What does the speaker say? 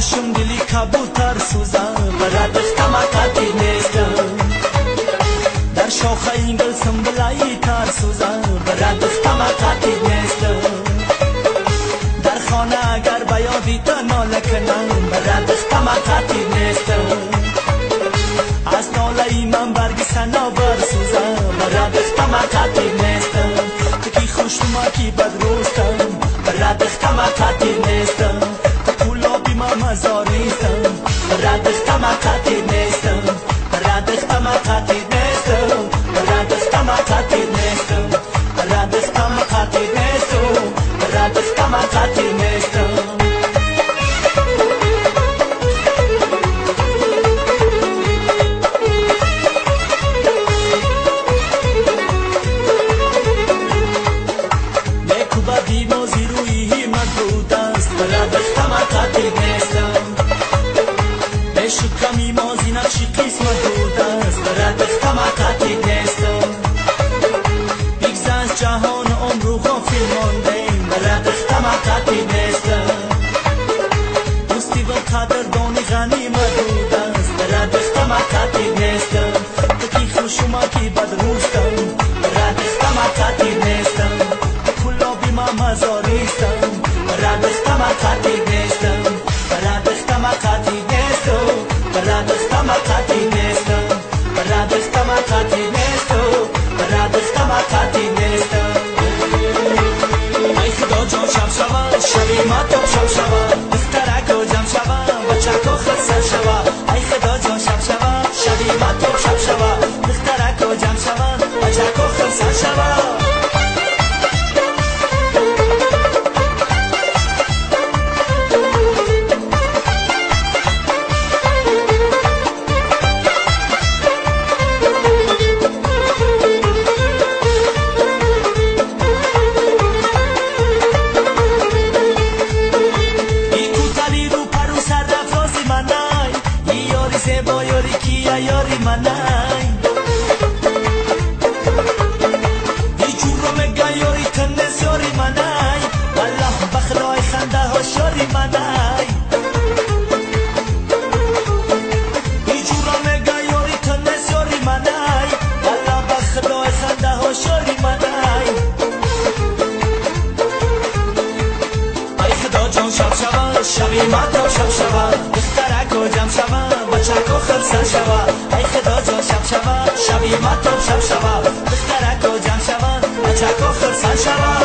чашм дили кабутар сӯзам, барадахтама қатӣ нестам. Дар шохаи гул сумбулаи тар сӯзам, барадахтама қатӣ нестам. Дар хона агар ба ёди ту нола кунам, барадахтама қатӣ нестам. Аз нолаи ман барги санобар сӯзам, барадахтама қатӣ нестам. Ту ки хушнума ки бадрӯстам, барадахтама қатӣ нестам. Ту кӯлоби ман мазористам, барадахтама қатӣ нестам. Барадахтама қатӣ нестам, барадахтама қатӣ нестам. Барадахтама қатӣ нестам, барадахтама қатӣ нестам. Шуками мози нақши қисмат будааст, барадахтама қатӣ нестам. Бигзар ҷаҳон умру ғофил мондем, барадахтама қатӣ нестам. Дӯстӣ ва қадрдони ғанимат будааст, барадахтама қатӣ нестам. Ту ки хушума ки бадрӯстам, барадахтама қатӣ нестам. Ту кӯлоби ман мазористам, барадахтама қатӣ нестам. Барадахтама қатӣ нестам, барадахтама қатӣ нестам. Барадахтама қатӣ нестам, барадахтама қатӣ нестам. Ай Худо ҷон шаб шава, шаби матоб шаб шава, духтарако ҷамъ шава, бачако хурсанд шава. Ай Худо ҷон шаб шава, шаби матоб шаб шава, духтарако ҷамъ шава, бачако хурсанд шава. Ёри манай ичуро мега ёри тунес ёри манай, валлоҳ ба худои хандаҳош ёри манай. Ичуро мега ёри тунес ёри манай, валлоҳ ба худои хандаҳош ёри манай. Ай Худо ҷон шаб шава, шаби матоб шаб шава, духтарако ҷамъ шава, бачако хурсанд шава. Ай Худо ҷон шаб шава, шаби матоб шаб шава, духтарако ҷамъ шава, бачако хурсанд шава.